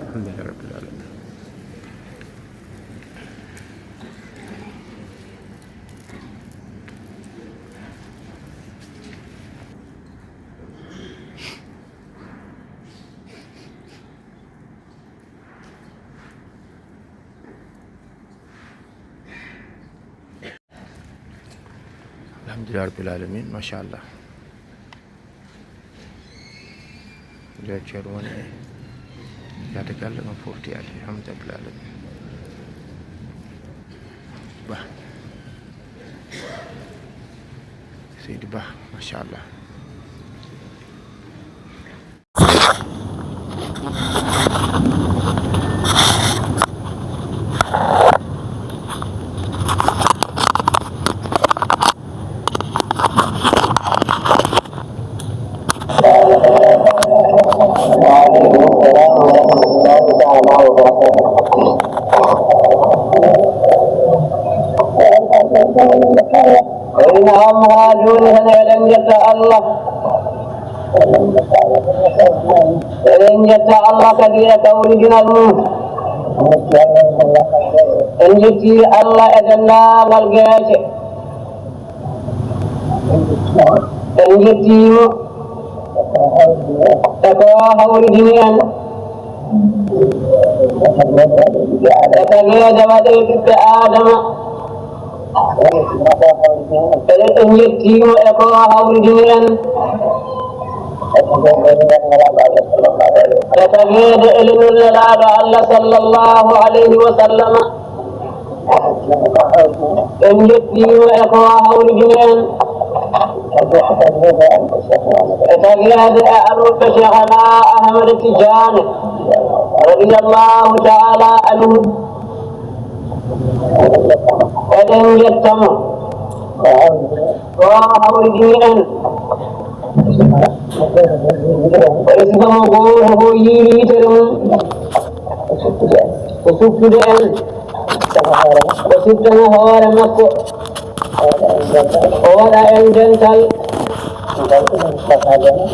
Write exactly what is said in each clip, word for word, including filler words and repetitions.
الحمد لله رب العالمين. الحمد لله رب العالمين، ما شاء الله. Nder ceerno woni e yaade galle, ɗum fof ti alhamdulillahi rabbil alamin. Ba. Seydi Ba, machallah. Ko ina am haa jooni tan eɗen ngetta Allah. Eɗen ngetta Allah kadi e kawridinal mum. En njetti Allah e denndaangal geece. En njettii mo e ko hawridini en. E tageede waɗe ɓiɓɓe Aadama. Eɗen, en njettii mo e ko hawridini en. E tageede e leñol Nelaaɗo Allah sallallahu alayhi wa sallam. En njettii mo e ko hawridini en. E tageede e almuɓɓe Cheikhana Ahmad Tidiane, radiyallahu ta'ala anhu. Eɗen ngetta mo. Ko hawridini en. Ko e sifa mo gooto ko yiiri yitere mum. Ko suttude en. O suttana hoore makko. O waɗa en dental.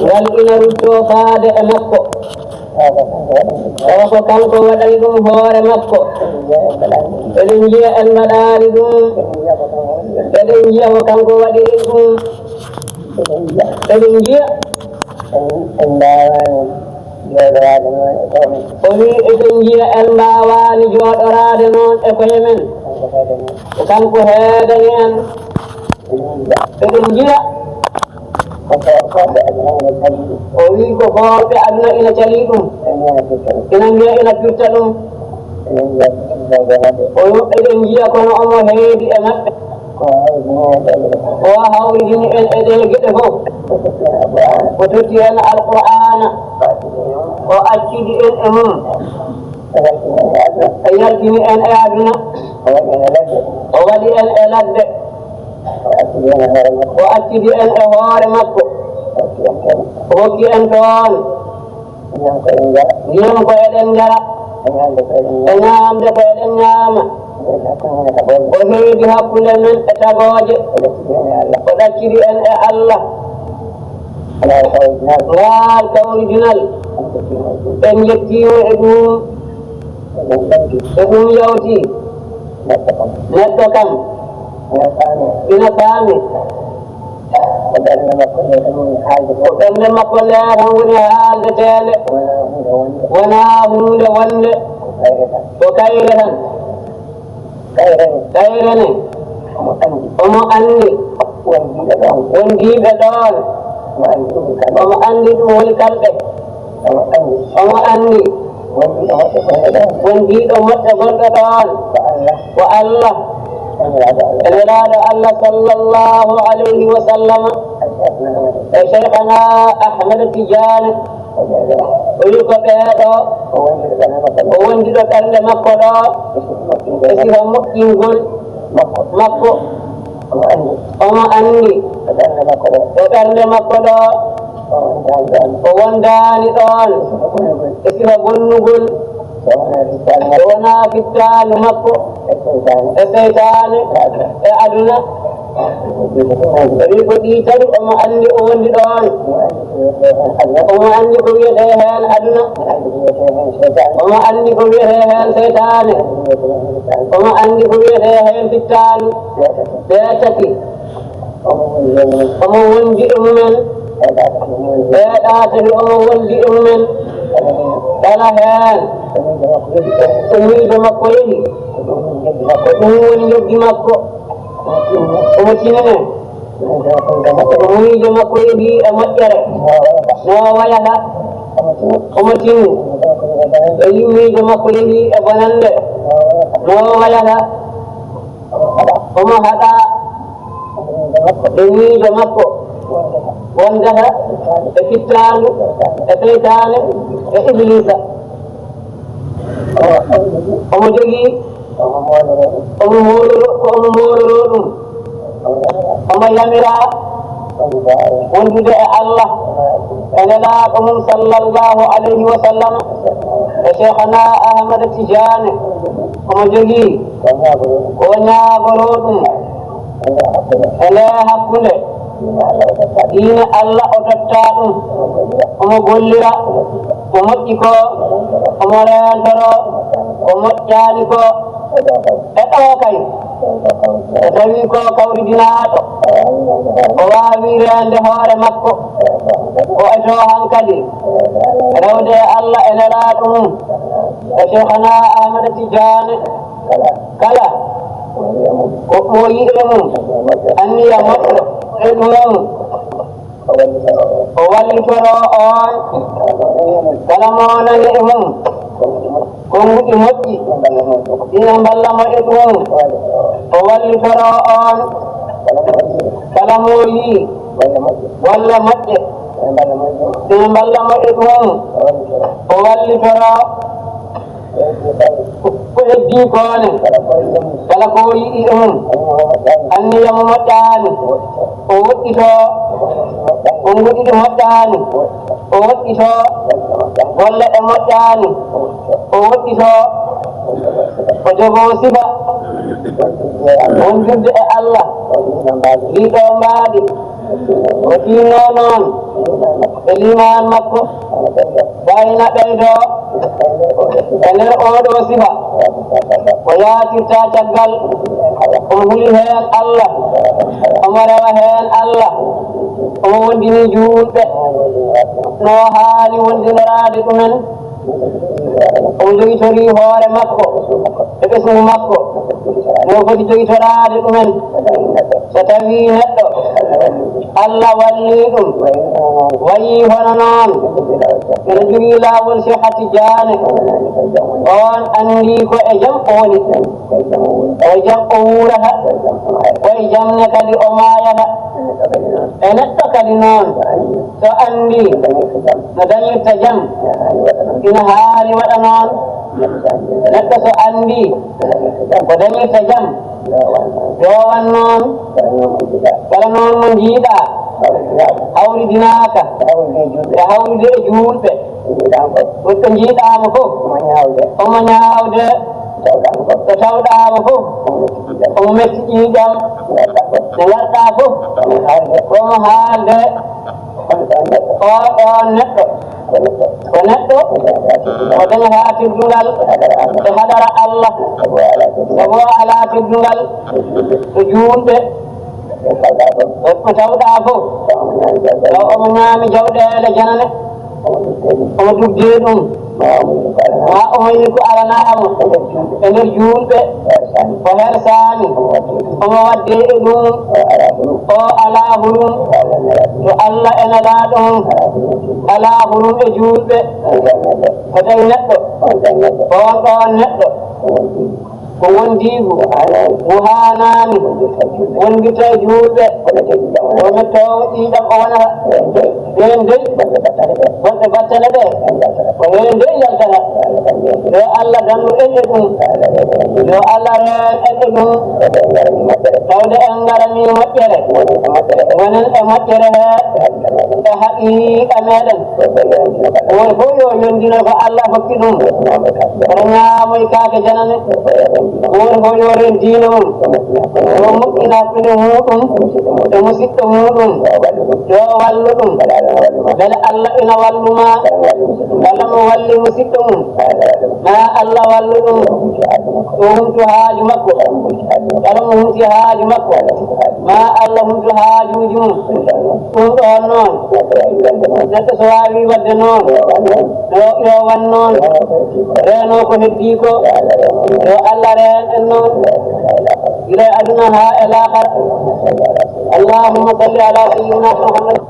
Ngal ina ruttoo faade e makko. O ko kanko waɗani ɗum hoore makko. Eɗen njiya en mbaɗaani ɗum. Eɗen njiya ko kanko waɗiri ɗum. Eɗen njiya. En, en mbaawaani jooɗoraade noon e koye men. O wi, eɗen njiya en mbaawaani jooɗoraade noon e koye men. Kanko heedani en. Ko kanko heedani en. Eɗen njiya. Eɗen njiya. Ko fo-, fooɓe aduna ina calii ɗum. O wi, ko fooɓe aduna ina calii ɗum. Ina mbiya ina firta ɗum. Ina mbiya ina firta ɗum. Ina mbiya ko ɗum heedani ɓe. O wi, eɗen njiya kono omo heedi e maɓɓe. Ko hawridini en e ɗee geɗe fof. O totti en Alqur'aana. O accidi en e mum. O yaltini en e aduna. O waɗi en e ladde. O accidi en e hoore makko. O hokki en toon. Ndiyam ko eɗen njara. Ndiyam ko eɗen njara. E ñaamde ko eɗen ñaama. E ñaamde ko eɗen ñaama. Ɓe hakkunde men e tagooje. O heedi hakkunde men e tagooje. O ɗaccidi en e Allah. O ɗaccidi en e Allah. Alaa kawri jinal. Ngal kawri jinal. Alaa kawri jinal. En njettii mo e ɗum. Eɗen nganndi. E ɗum yawti. Neɗɗo kam. Neɗɗo kam. Ina faami. Ina faami. Ko ɓernde makko nde tan woni haalde ko. Ko ɓernde makko nde tan woni haaldeteende. Wonaa huunde wonde. Wonaa huunde wonde. Ko kayre tan. Ko kayre tan. Kayre ne. Kayre ne. Omo anndi. Omo anndi. Wondiiɓe ɗoon. Wondiiɓe ɗoon. Omo anndi ɗum woni kamɓe. Omo anndi ɗum woni kamɓe. Omo anndi. Omo anndi. Wondiiɗo moƴƴo gonɗo ɗoon. Wondiiɗo moƴƴo gonɗo ɗoon. Ko Allah. Ko Allah. E Nelaaɗo Allah. E Nelaaɗo Allah sallallahu alayhi wa sallam. E Cheikhana Ahmad Tidiane. O wi ko ɓeeɗo. O wondiɗo ɓernde makko ɗo. E sifa moƴƴingol makko. Omo anndi. Omo anndi. E ɓernde makko ɗo. E ɓernde makko ɗo. O wondaani ɗoon. O wondaani ɗoon. E sifa bonnugol. E sifa bonnugol. So wonaa fittaandu. So wonaa fittaandu makko. E seytaane. E seytaane. E aduna. E aduna. O wi ko ɗi tati omo anndi o wondi ɗoon. Omo anndi ko wiyetee heen aduna. Omo anndi ko wiyetee heen seytaane. Omo anndi ko wiyetee heen fittaandu. Ɓe tati. Omo wondi e mumen. Ɓe tati omo wondi e mumen. Kala heen. So miijo makko yehi. Ko ɗum woni njoddi makko. Omo tinine. So miijo makko yehi e moƴƴere. No wayata. Omo tini. So miijo makko yehi e bonannde. No wayata. Omo haɗa. E miijo makko. Wondata. E fittaandu. E seytaane. E Ibliisa. Omo jogii. Omo mooloroo ɗum. Omo mooloroo ɗum. Omo yamira. Wondude e Allah. E Nelaaɗo mum sallallahu alayhi wa sallam. E Cheikhana Ahmad Tidiane. Omo jogii. Ko ñaagoroo ɗum. E ndee hakkunde. Diine Allah o totta ɗum. Omo gollira. Ko moƴƴi ko. Omo reentoro. Ko moƴƴaani ko. E ɗo kay. So tawii ko kawridinaaɗo. O waawi reende hoore makko. O eto hankadi. Rewde e Allah e Nelaaɗo mum. E Cheikhana Ahmad Tidiane. Kala ko ɓooyi e mum, anniya moƴƴo e ɗum, o wallitoro on. Kala mo nani e mum konnguɗi moƴƴi, ina mballa mo e ɗum, o wallitoro on. Kala mo yii golle moƴƴe, ina mballa mo e ɗum, o wallitoro. Ko heddii ko ne, kala ko o yiɗi e mum, anniya mo moƴƴaani, o woɗɗito. Konnguɗi ɗi moƴƴaani, o woɗɗito. Golle ɗe moƴƴaani, o woɗɗito. O jogoo sifa wondirde e Allah. Ɗii ɗoo mbaadi. O tiinnoo noon e liimaan makko, fayna ɓeydoo e nder oo ɗoo sifa, ko yaatirta caggal, omo huli heen Allah, omo rewa heen Allah, omo wondini juulɓe no haani wondinoraade ɗumen. O jogitori hoore makko e ɓesngu makko no foti jogitoraade ɗumen. So tawii neɗɗo Allah wallii ɗum, wayii hono noon, ene jogii laawol Seex Tijaani, oon anndii ko e jam o woni. Ko e jam o wuurata, ko e jam ne kadi o maayata. E neɗɗo kadi noon, so anndii no dañirta jam, ina haani waɗa noon. Neɗɗo so anndii ko dañirta jam, yoowan noon. Kala noon mo njiiɗaa hawridinaaka e hawrude e juulɓe, ko njiiɗaama fof omo ñaawde. Ko tawɗaama fof omo metti ƴiiƴam. Nde ngarɗaa fof omo haalde. Oo ɗoon neɗɗo ko neɗɗo o dañataa teddungal e hadara Allah, sabu o alaa teddungal e juulɓe. Ko tawɗaa fof, taw omo ñaami jawɗeele janane, omo dugdee ɗum, maa omo yiɗi ko alanaa mo e nder juulɓe, o hersaani, omo waɗdee e ɗum, o alaa hurum, to Alla e Nelaaɗo mum, alaa hurum e juulɓe. Ko tawi neɗɗo, on ɗoon neɗɗo, ko wondiigu, o haanaani wondirta e juulɓe, kono metto o ɗiɗam o wonata. Ɓeen dey, wonɓe battane ɓe, ko heen dey yaltata. Yo Alla dandu en e ɗum, yo Alla reen en e ɗum, tawde en ngaranii moƴƴere, wonen e moƴƴere he, e haqiiqa meɗen. Gooto fof yo yondino ko Alla hokki ɗum. Wota ñaamoy kaake janane. Gooto fof yo reen diine mum. Yo moƴƴin hakkunde muuɗum e musiɗɗo muuɗum. Yo wallu ɗum. Mbele Alla ina wallu ma. Mbele mo walli musiɗɗo mum. Ma Alla wallu ɗum. O humtu haaju makko. Kala mo humti haaju makko. Ma Alla humtu haajuuji mum. Ɗum ɗoon noon, neɗɗo so waawii waɗde noon, yo, yo waɗ noon. Reenoo ko heddii ko, yo Alla reen en noon, gila e aduna haa e laakara. Allahumma salli ala sayyidina Muhammad.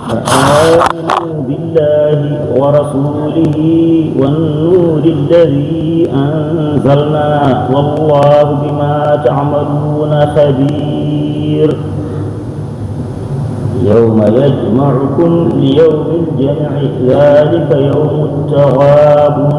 فآمنوا بالله ورسوله والنور الذي أنزلنا والله بما تعملون خبير. يوم يجمعكم ليوم الجمع ذلك يوم التغابن.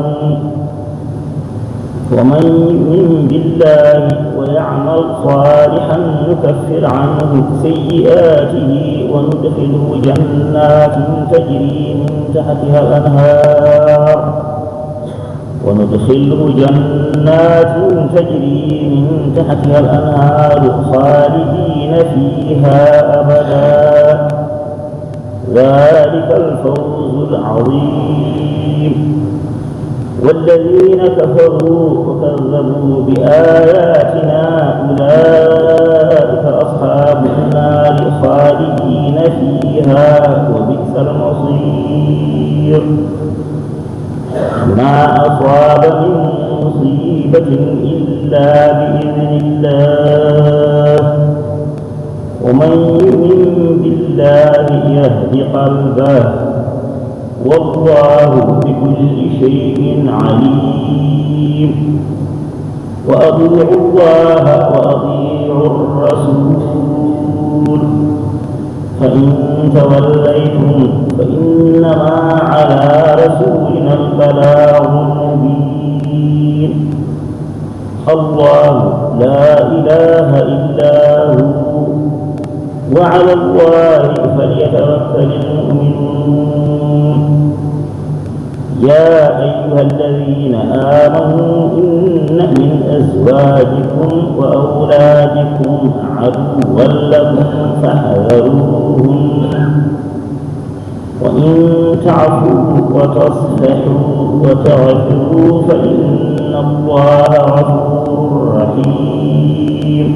ومن يؤمن بالله ويعمل صالحا نكفر عنه سيئاته وندخله جنات تجري من تحتها الأنهار، وندخله جنات تجري من تحتها الأنهار خالدين فيها أبدا. ذلك الفوز العظيم. والذين كفروا وكذبوا بآياتنا أولئك أصحاب النار خالدين فيها وبئس المصير. ما أصاب من مصيبة إلا بإذن الله. ومن يؤمن بالله يهد قلبه والله بكل شيء عليم. وأطيعوا الله وأطيعوا الرسول فإن توليتم فإنما على رسولنا البلاغ المبين. الله لا إله إلا هو وعلى الله فليتوكل المؤمنون. يا أيها الذين آمنوا إن من أزواجكم وأولادكم عدوا لكم فاحذروهم وإن تعفوا وتصفحوا وتغفروا فإن الله غفور رحيم.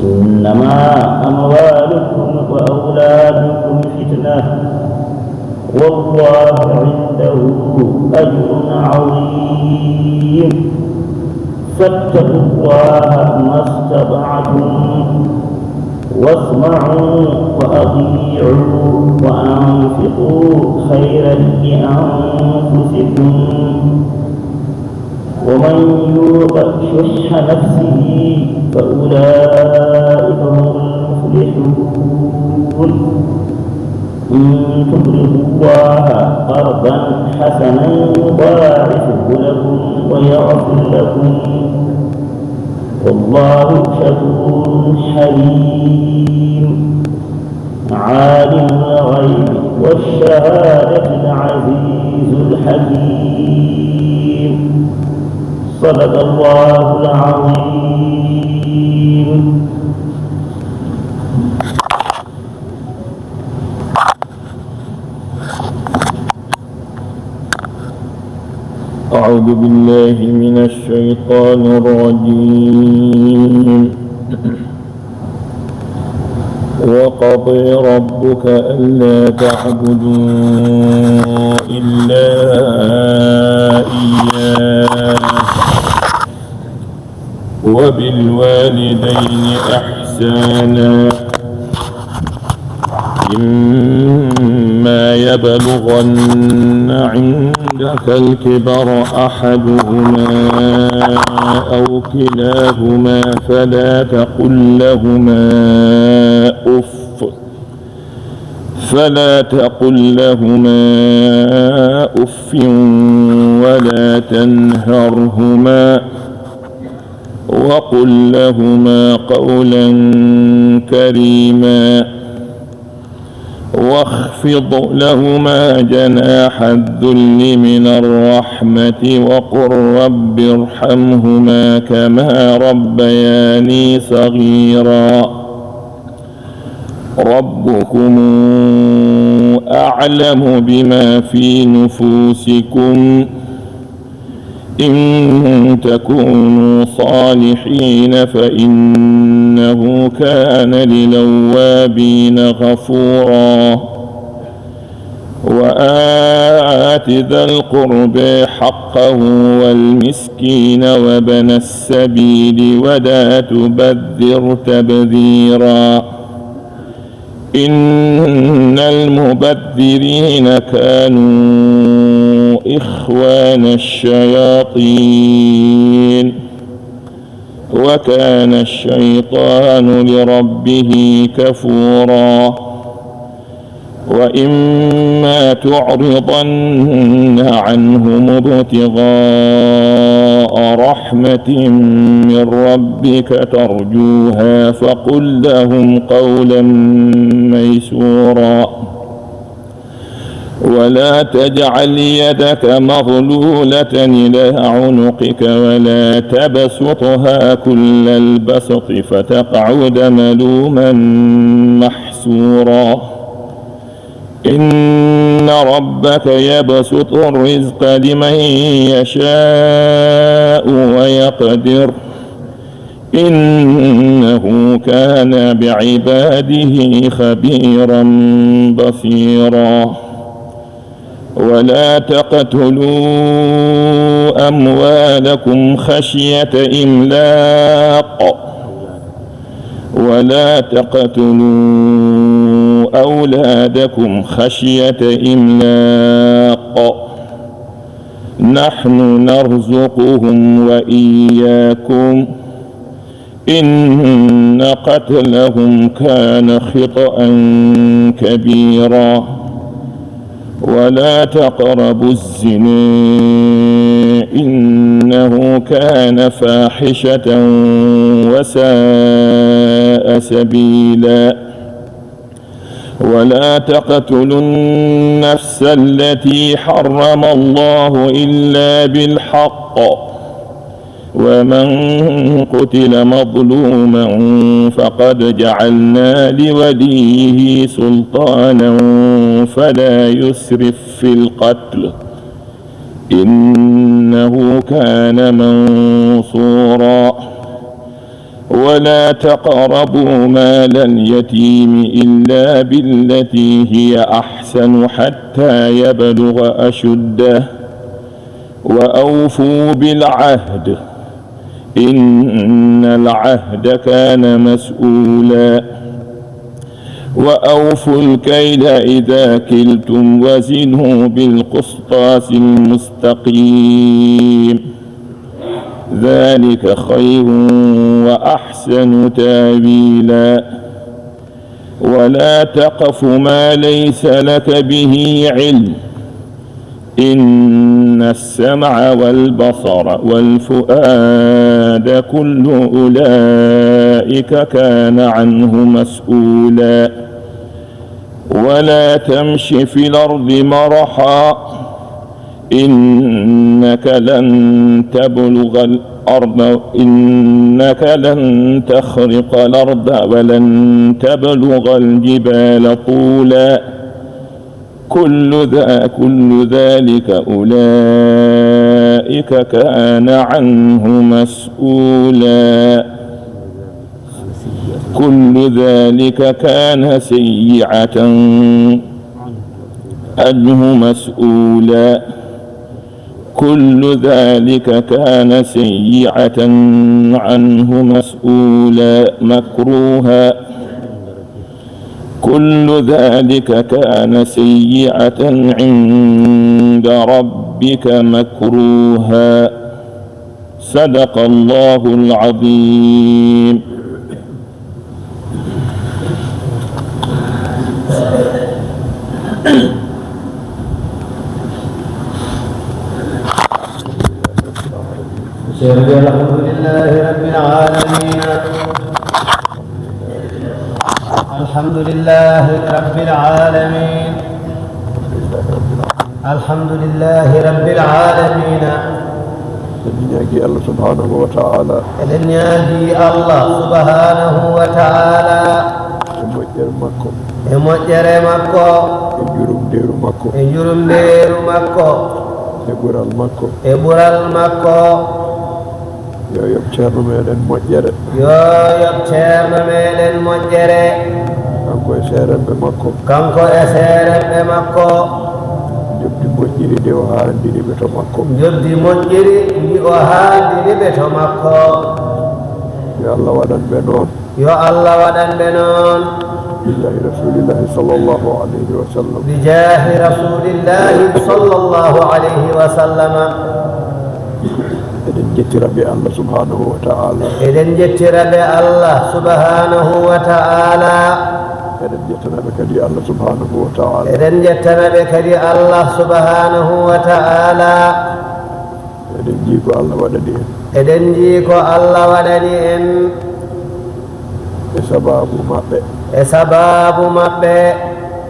إنما أموالكم وأولادكم فتنة والله عنده أجر عظيم. فاتقوا الله ما استطعتم واسمعوا وأطيعوا وأنفقوا خيرا لأنفسكم ومن يوق شح نفسه فأولئك هم المفلحون. إن تقرضوا الله قرضا حسنا يضاعفه لكم ويغفر لكم والله شكور حليم. عالم الغيب والشهادة العزيز الحكيم. صدق الله العظيم. أعوذ بالله من الشيطان الرجيم. وقضى ربك ألا تعبدوا إلا إياه وبالوالدين إحسانا إما يبلغن عندك الكبر أحدهما أو كلاهما فلا تقل لهما أف فلا تقل لهما أف ولا تنهرهما وقل لهما قولا كريما واخفض لهما جناح الذل من الرحمة وقل رب ارحمهما كما ربياني صغيرا ربكم أعلم بما في نفوسكم إن تكونوا صالحين فإنه كان للأوابين غفورا وآت ذا القربى حقه والمسكين وابن السبيل ولا تبذر تبذيرا إن المبذرين كانوا إخوان الشياطين وكان الشيطان لربه كفورا وإما تعرضن عنهم ابتغاء رحمة من ربك ترجوها فقل لهم قولا ميسورا ولا تجعل يدك مغلولة إلى عنقك ولا تبسطها كل البسط فتقعد ملوما محسورا إن ربك يبسط الرزق لمن يشاء ويقدر إنه كان بعباده خبيرا بصيرا ولا تقتلوا أموالكم خشية إملاق ولا تقتلوا أولادكم خشية إملاق نحن نرزقهم وإياكم إن قتلهم كان خطأ كبيرا ولا تقربوا الزنا إنه كان فاحشة وساء سبيلا ولا تقتلوا النفس التي حرم الله إلا بالحق ومن قتل مظلوما فقد جعلنا لوليه سلطانا فلا يسرف في القتل إنه كان منصورا ولا تقربوا مال اليتيم إلا بالتي هي أحسن حتى يبلغ أشده وأوفوا بالعهد إن العهد كان مسؤولا وأوفوا الكيل إذا كلتم وزنوا بالقسطاس المستقيم ذلك خير وأحسن تاويلا ولا تقف ما ليس لك به علم إن السمع والبصر والفؤاد كل أولئك كان عنه مسؤولا ولا تمش في الأرض مرحا إنك لن تبلغ الأرض إنك لن تخرق الأرض ولن تبلغ الجبال طولا كل ذا كل ذلك أولئك أولئك كان عنه مسؤولا. كل ذلك كان سيئة عنه مسؤولا. كل ذلك كان سيئة عنه مسؤولا، مكروها. كل ذلك كان سيئة عند ربك مكروها. صدق الله العظيم. الحمد لله رب العالمين. الحمد لله رب العالمين. الحمد لله رب العالمين. Eɗen ñaagi Allah subhanahu wa ta'ala. Eɗen ñaagi Allah subhanahu wa ta'ala. E moƴƴere makko. E moƴƴere makko. E jurumdeeru makko. E jurumdeeru makko. E ɓural makko. E ɓural makko. Yo yoɓ ceerno meɗen moƴƴere. Yo yoɓ ceerno meɗen moƴƴere. Kanko e seeremɓe makko. Kanko e seeremɓe makko. Njoɓdi moƴƴiri ndi o haandini ɓe to makko. Njoɓdi moƴƴiri ndi o haandini ɓe to makko. Yo Allah waɗan ɓe noon. Yo Allah waɗan ɓe noon. Bijaahi Rasulillahi sallallahu alayhi wa sallam. Bijaahi Rasulillahi sallallahu alayhi wa sallama. Eɗen njettira ɓe Allah subhanahu wa ta'ala. Eɗen njettira ɓe Allah subhanahu wa ta'ala. Eɗen njettana ɓe kadi Allah subhanahu wa ta'ala. Eɗen njettana ɓe kadi Allah subhanahu wa ta'ala. Eɗen njii ko Allah waɗani en. Eɗen njii ko Allah waɗani en. E sababu maɓɓe. E sababu maɓɓe.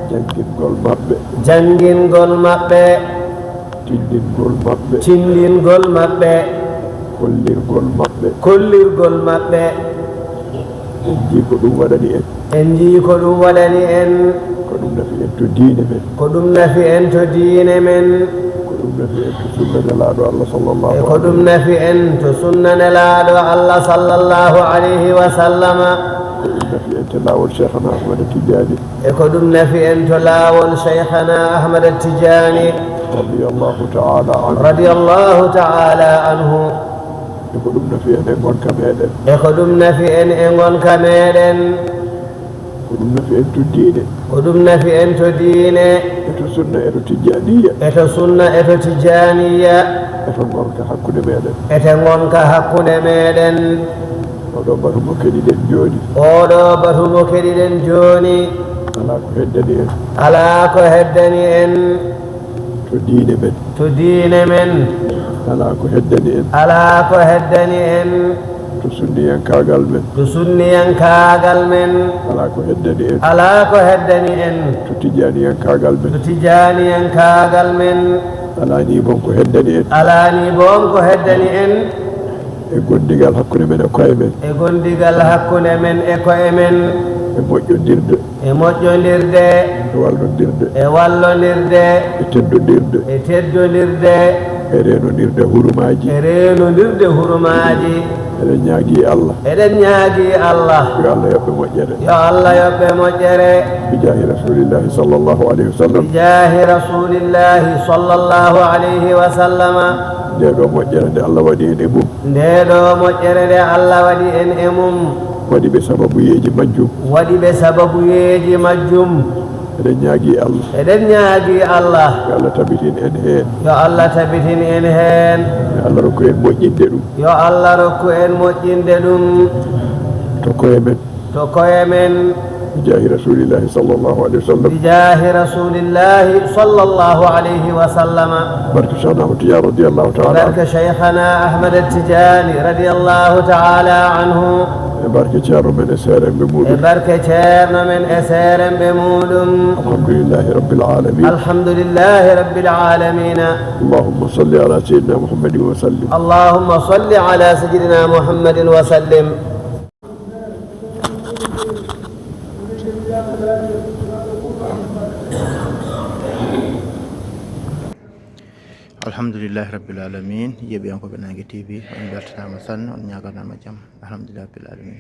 Janngingol maɓɓe. Janngingol maɓɓe. Tinndingol maɓɓe. Tinndingol maɓɓe. Kollirgol maɓɓe. Kollirgol maɓɓe. En njii ko ɗum waɗani en. En njii ko ɗum waɗani en. Ko ɗum nafi en to diine men. Ko ɗum nafi en to diine men. Ko ɗum nafi en to sunna Nelaaɗo Allah sallallahu alayhi wa sallam. E ko ɗum nafi en to sunna Nelaaɗo Allah sallallahu alayhi wa sallama. Ko ɗum nafi en to laawol Cheikhana Ahmad Tidiane. E ko ɗum nafi en to laawol Cheikhana Ahmad Tidiane. Radiyallahu ta'ala anhu. Radiyallahu ta'ala anhu. E ko ɗum nafi en e ngonka meɗen. E ko ɗum nafi en e ngonka meɗen. Ko ɗum nafi en to diine. Ko ɗum nafi en to diine. E to sunna, e to tijjaniya. E to sunna, e to tijjaniya. E to ngonka hakkunde meɗen. E to ngonka hakkunde meɗen. Oɗo batu mo keɗiɗen jooni. Oɗo batu mo keɗiɗen jooni. Alaa ko heddani en. Alaa ko heddani en. To diine men. To diine men. Alaa ko heddani en. Alaa ko heddani en. To sunniyankaagal men. To sunniyankaagal men. Alaa ko heddani en. Alaa ko heddani en. To tijjaniyankaagal men. To tijjaniyankaagal men. Alaa ni boom ko heddani en. Alaa ni boom ko heddani en. E gondigal hakkunde men e koye men. E gondigal hakkunde men e koye men. E moƴƴondirde. E moƴƴondirde. E wallondirde. E wallondirde. E teddondirde. E teddondirde. E reenondirde hurumaaji. E reenondirde hurumaaji. Eɗen ñaagii Allah. Eɗen ñaagii Allah. Yo Allah yoɓ ɓe moƴƴere. Yo Allah yoɓ ɓe moƴƴere. Bijaahi Rasulillahi sallallahu alayhi wa sallam. Bijaahi Rasulillahi sallallahu alayhi wa sallama. Ndee ɗoo moƴƴere nde Allah waɗi en e mum. Ndee ɗoo moƴƴere nde Allah waɗi en e mum. Waɗi ɓe sababuyeeji majjum. Waɗi ɓe sababuyeeji majjum. Eɗen ñaagii Allah. Eɗen ñaagii Allah. Yo Allah tabitin en heen. Yo Allah tabitin en heen. Yo Allah rokku en moƴƴinde ɗum. Yo Allah rokku en moƴƴinde ɗum. To koye men. To koye men. Bijaahi Rasulillahi sallallahu alayhi wa sallam. Bijaahi Rasulillahi sallallahu alayhi wa sallama. Barke Cheikhna Ahmad Tidiane radiyallahu ta'ala anhu. Barke Cheikhna Ahmad Tidiane radiyallahu ta'ala anhu. E barke ceerno men e seeremɓe muɗum. E barke ceerno men e seeremɓe muɗum. Alhamdulillahi rabbil alamin. Alhamdulillahi rabbil alamin. اللهم صل على سيدنا محمد وسلم. اللهم صل على سيدنا محمد وسلم. Alhamdulillahi rabbil alamin. Yeeɓiyankooɓe Nange T V, on mbeltanaama sanne, on ñaaganaama jam. Alhamdulillahi rabbil alamin.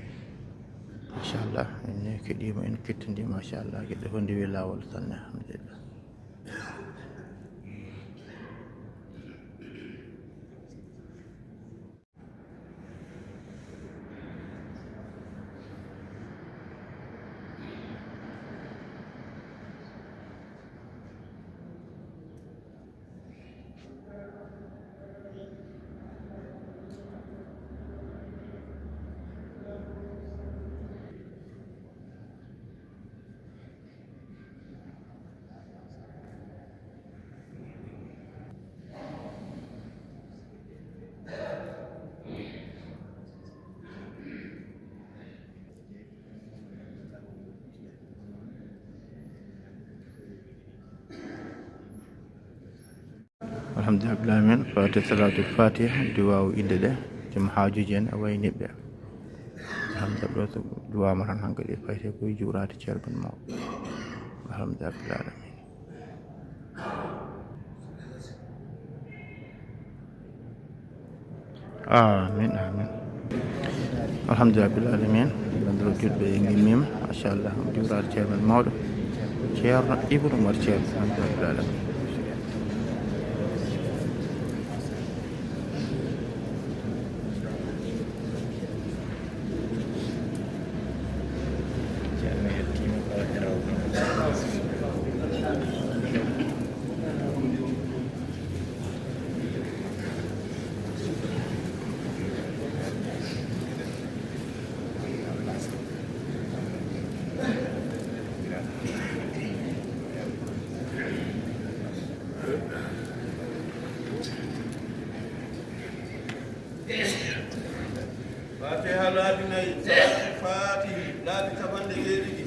Machallah, en keɗiima, en kettindii, machallah, geɗe fof ndewi laawol sanne, alhamdulillah. Alhamdulillahi rabbil alamin. Fatiha, salatul fatiha, duwaawu innde ɗe, jom haajuuji en, e wayniɓɓe. Alhamdulillah, ɗo so duwaa ma tan hankadi, fayte koye juuraade ceerno men mawɗo. Alhamdulillahi rabbil alamin. Amin, amin. Alhamdulillahi rabbil alamin. Bandiro julɓe, en ngimmiima, machallah, juuraade ceerno men mawɗo, ceerno Ibnu Umar Ceerno. Alhamdulillahi rabbil alamin. Fatiha laabi nayi, Fatiha laabi capanɗe jeeɗiɗi.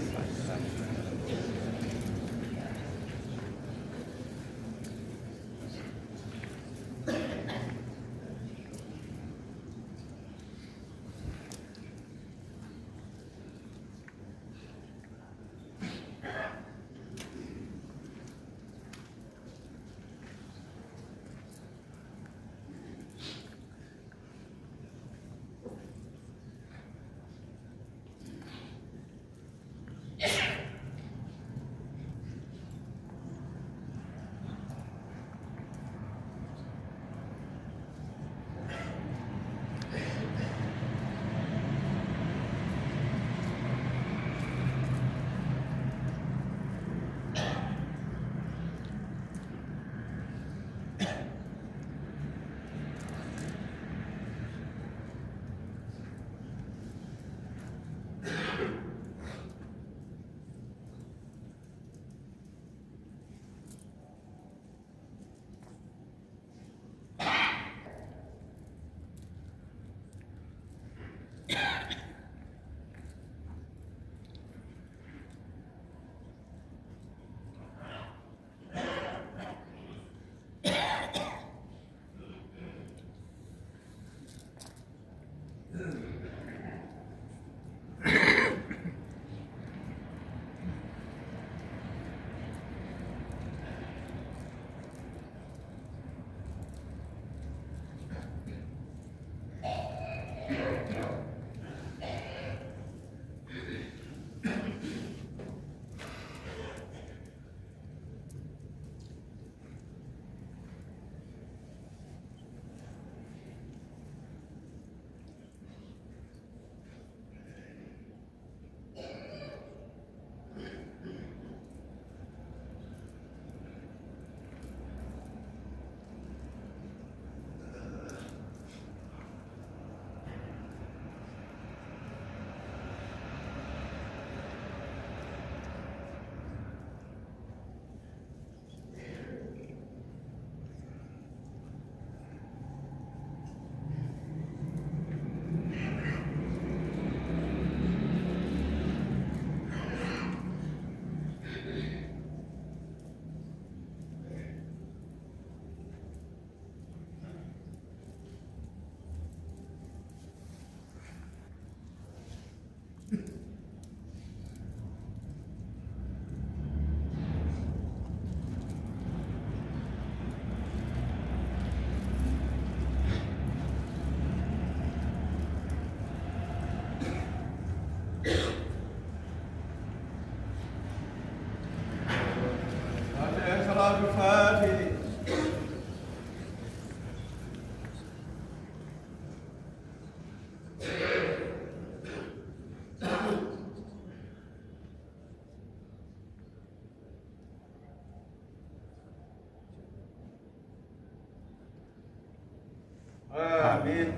Amin.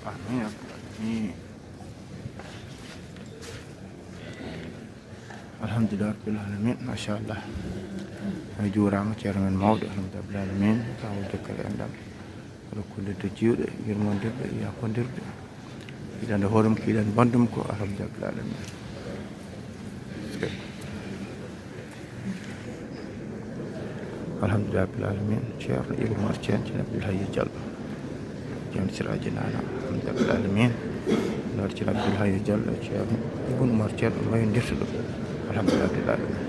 Amin. Alhamdulillah rabbil alamin, machallah. A juuraama, ceerno men mawɗo, alhamdulillah rabbil alamin. Kaw jokkere enɗam, rokkude to jiwɗe, yurmondirɗe, yakondirɗe. Yiɗande hoore mum ko yiɗande banndu mum ko, alhamdulillah rabbil alamin. Alhamdulillah rabbil alamin. Ceerno Ibou Mar Thiam, Ceerno Abdoul Hayy Diallo, Ceerno Siraji Nana, alhamdulillah rabbil alamin. Lor Ceerno Abdoul Hayy Diallo, Ceerno Ibou Mar Thiam, mayondirta ɗum, alhamdulillah rabbil alamin.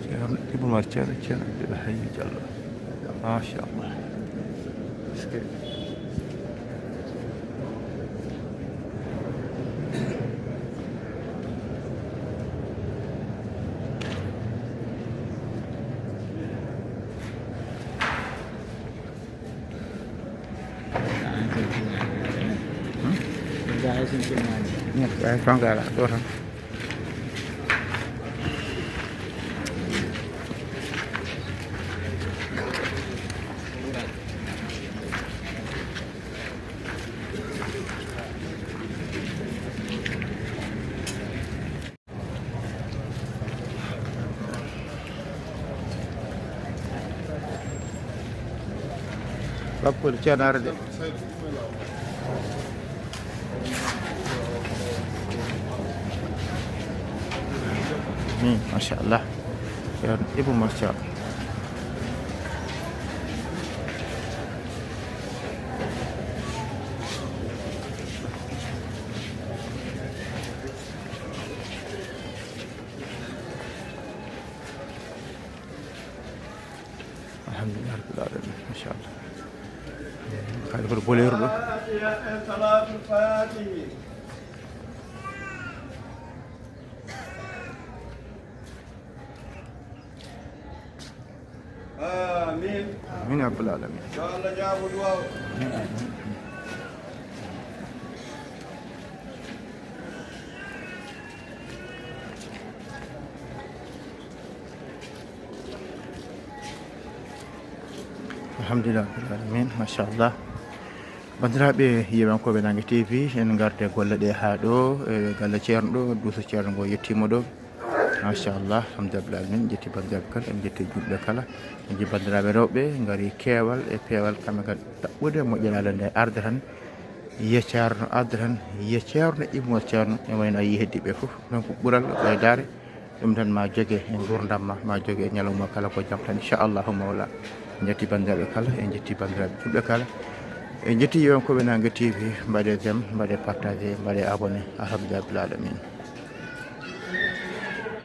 Ceerno Ibou Mar Thiam, Ceerno Abdoul Hayy Diallo. Machallah. Est-ce que Ay, fangala, ɗo tan. Bakkol Ceerno Arde. Hmm, machallah. Ceerno Ibou Mar Thiam. Alhamdulillah rabbil alamin, machallah. Kadi koto boleeru ɗo. Fatiha e salatul fatihi. Amin. Amin ya rabbal alamin. Yo Allah jaabo duwaaw. Alhamdulillah rabbil alamin, machallah. Banndiraaɓe yeewankooɓe Naange T V, en ngarde golle ɗe haa ɗo, e galle ceerno ɗo, duuso ceerno ngo yettiima ɗo. Machallah, alhamdulillah, min njetti banndiraaɓe kala, en njetti juulɓe kala, en njetti banndiraaɓe rewɓe, ngari keewal e peewal, kamɓe kadi ɗaɓɓude moƴƴere Allah nde arde tan, yiya ceerno arde tan, yiya ceerno, immo ceerno, e wayno a yii heddiiɓe fof, ɗum ko ɓural ɓeydaare, ɗum tan ma joge e nguurndam ma, ma joge e ñalawma kala ko jam tan, inchallahu mawla. En njetti banndiraaɓe kala, en njetti banndiraaɓe juulɓe kala, en njetti yeewankooɓe Naange T V, mbaɗe j'aime, mbaɗe partagé, mbaɗe abonné, alhamdulillah rabbil alamin.